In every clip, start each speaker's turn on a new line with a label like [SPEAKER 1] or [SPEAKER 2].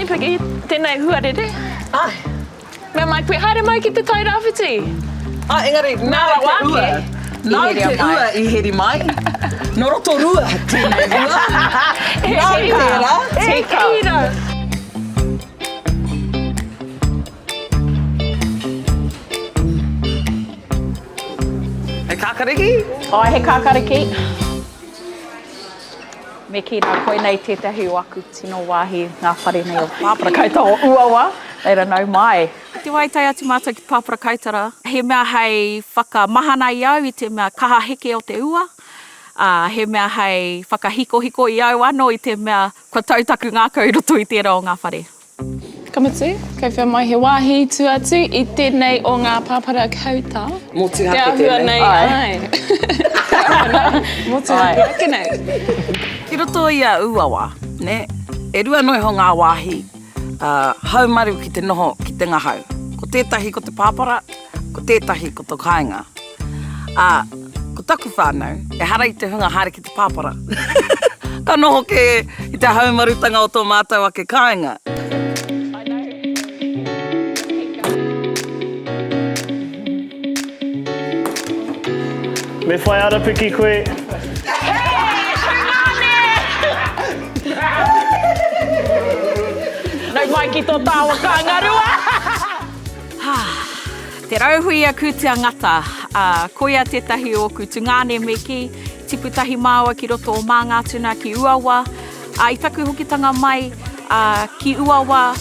[SPEAKER 1] Anipiki, tēnei huarere.
[SPEAKER 2] Āe.
[SPEAKER 1] Mea mai koe, haere mai ki te Tai Rāwhiti.
[SPEAKER 2] Āe, engari, nā te ua, nāu te ua i heri mai. Nō Rotorua tēnei ua. Nāu tērā.
[SPEAKER 1] Tika.
[SPEAKER 2] He kākariki?
[SPEAKER 3] Āe, he kākariki. Me kī rā, koinei tētahi o aku tino wāhi, ngā whare nei o Pāpara-kaitara o Uawa, reira nau mai.
[SPEAKER 4] I te wā i tae atu mātou ki Pāpara-kaitara, he mea hei whakamahana i au i te mea kaha heke o te ua, ā, he mea hei whakahikohiko i au anō i te mea kua tau taku ngākau i roto i tērā o ngā whare.
[SPEAKER 1] Ka mutu, kei whea mai he wāhi tua atu i tēnei o ngā pāpara kauta.
[SPEAKER 2] Motuhake tēnei.
[SPEAKER 1] Te āhua nei, āe. Motuhake ake nei.
[SPEAKER 2] Ki roto i a Uawa, nē, e rua noa iho ngā wāhi haumaru ki te noho ki te ngahau. Ko tētahi ko te pāpara, ko tētahi ko tō kāinga. Ā, ko taku whānau, ehara i te hunga haere ki te pāpara. Ka noho kē i te haumarutanga o tō mātou ake kāinga.
[SPEAKER 5] Me whai arapiki koe.
[SPEAKER 3] Nau mai ki tō tāua kāngarua!
[SPEAKER 4] Te Rauhui a Kūtia Ngata, ā, koia tētahi o ōku tungāne me kī, tipu tahi māua ki roto o Māngātuna ki Uawa, ā, i taku hokitanga mai, ā, ki Uawa,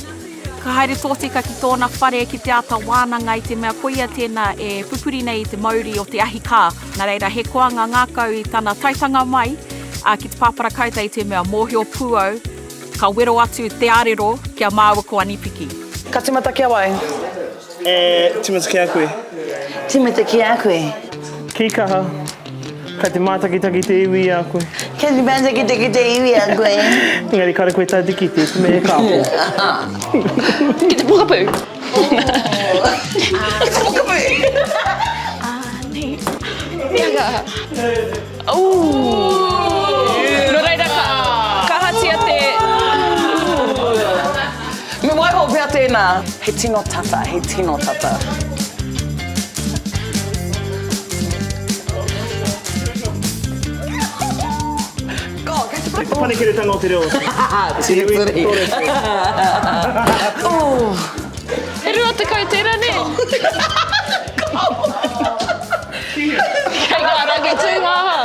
[SPEAKER 4] ka haere tōtika ki tōna whare ki te āta wānanga i te mea koia tēnā e pupuri nei i te mauri o te ahi kā. Nā reira, he koanga ngākau i tana taetanga mai, ā, ki te pāparakāuta i te mea mōhio pū au, ka wero atu te arero ki a māua ko Anipiki.
[SPEAKER 2] Ka timata ki a wai?
[SPEAKER 5] E timata ki a koe.
[SPEAKER 6] Timata ki a koe.
[SPEAKER 5] Ki kaha. Kei te mātakitaki te iwi i a koe.
[SPEAKER 6] Kei te mātakitaki te iwi i a koe.
[SPEAKER 5] Engari kare koe tae te kite, te mea he kāpō.
[SPEAKER 1] Ki te pokapū.
[SPEAKER 2] Ki te pokapū.
[SPEAKER 1] Nō reira, ka kahatia te.
[SPEAKER 2] Me waiho pea tēnā. He tino tata, he tino tata. God, kei te
[SPEAKER 5] Te panekiretanga o te reo.
[SPEAKER 2] Tiri.
[SPEAKER 1] He 20 tērā, nē? Kei ngā rangi tūhāhā.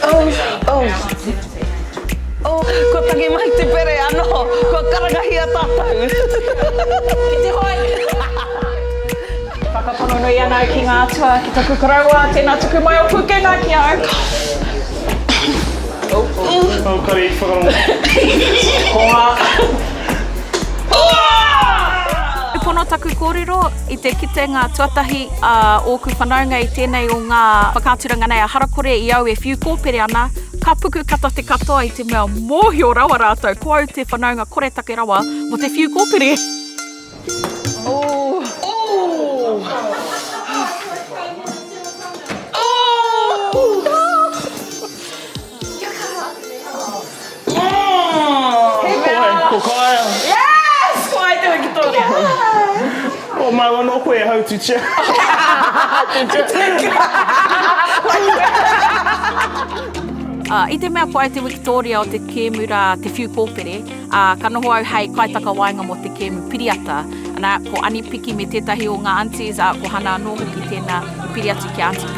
[SPEAKER 2] Oh, oh. Oh, kua tangi mai te pere anō, kua karangahia tātou.
[SPEAKER 3] Ki te hoe. Whakapono nui ana au ki ngā atua, ki taku koroua, tēnā tuku mai o pūkenga ki a au.
[SPEAKER 5] Oh, oh, kare i whakarongo. Konga.
[SPEAKER 4] He pono taku kōrero i te kitenga tuatahi a ōku whanaunga i tēnei o ngā whakaaturanga nei a Harakore i au e whiu kōpere ana, ka puku kata te katoa i te mea mōhio rawa rātou ko au te whanaunga koretake rawa mō te whiu kōpere.
[SPEAKER 5] Ko Kaia.
[SPEAKER 3] Yes! Ko ai te wikitoria.
[SPEAKER 5] Ko māu anō koe e haututia.
[SPEAKER 4] I te mea ko au te wikitoria o te kēmu rā, te whiu kōpere, ā, ka noho au hei kaitakawaenga mō te kēmu piriata. Ana, ko Ani Piki me tētahi o ngā aunties, ā, ko Hana anō hoki tēnā i piri atu ki a Aunty P,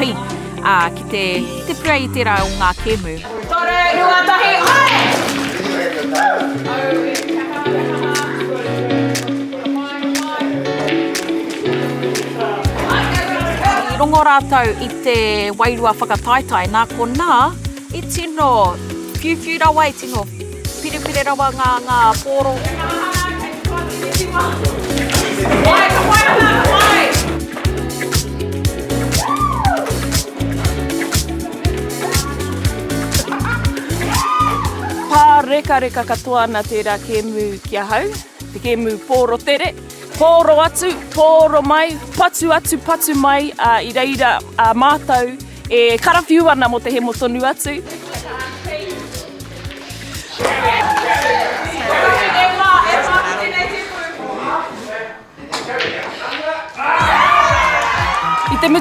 [SPEAKER 4] ā, ki te, ki te purei i tērā o ngā kēmu.
[SPEAKER 3] Toru, rua, tahi, haere!
[SPEAKER 4] I rongo rātou i te wairua whakataetae, nā konā i tino whiuwhiu rawa, i tino pirepire rawa ngā, ngā pōro.
[SPEAKER 1] Pārekareka katoa ana tērā kēmu ki ahau, te kēmu pōro tere. Pōro atu, pōro mai, patu atu, patu mai, ā, i reira a mātou e karawhiu ana mō te hemo tonu atu.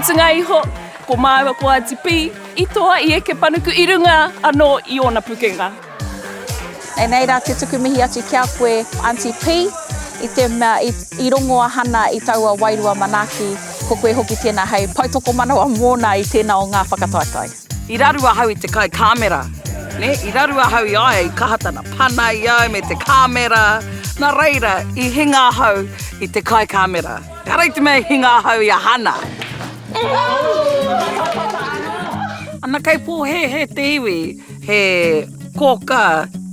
[SPEAKER 1] mutunga iho, ko māua ko Aunty Pī i toa i eke panuku i runga anō i ōna pukenga.
[SPEAKER 3] E nei rā te tuku mihi atu ki a koe, Aunty Pī, i te mea i, i rongo a Hana i taua wairua manaaki, ko koe hoki tēnā hei poutokomanawa mōna i tēnā o ngā whakataetae.
[SPEAKER 2] I raru ahau i te kai kāmera, nē, i raru ahau i a ia, i kaha tana pana i au me te kāmera, nā reira, i hinga ahau i te kai kāmera. Ehara i te mea i hinga ahau i a Hana. Ana kei pōhēhē te iwi, he kōkā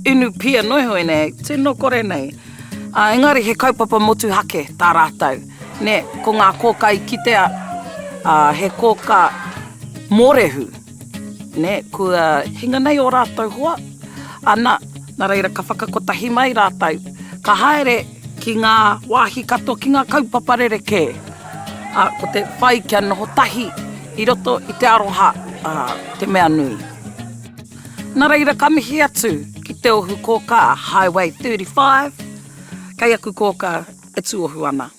[SPEAKER 2] inu pia noa iho ēnei, tino kore nei. Ā, engari he kaupapa motuhake tā rātou, nē, ko ngā kōkā i kitea, ā, he kōkā mōrehu, nē, kua hinga nei ō rātou hoa, ana, nā reira ka whakakotahi mai rātou, ka haere ki ngā wāhi katoa, ki ngā kaupapa rerekē, ā, ko te whai kia noho tahi i roto i te aroha, ā, te mea nui. Nā reira ka mihi atu ki te ohu kōkā Highway 35, kei aku kōkā e tuohu ana.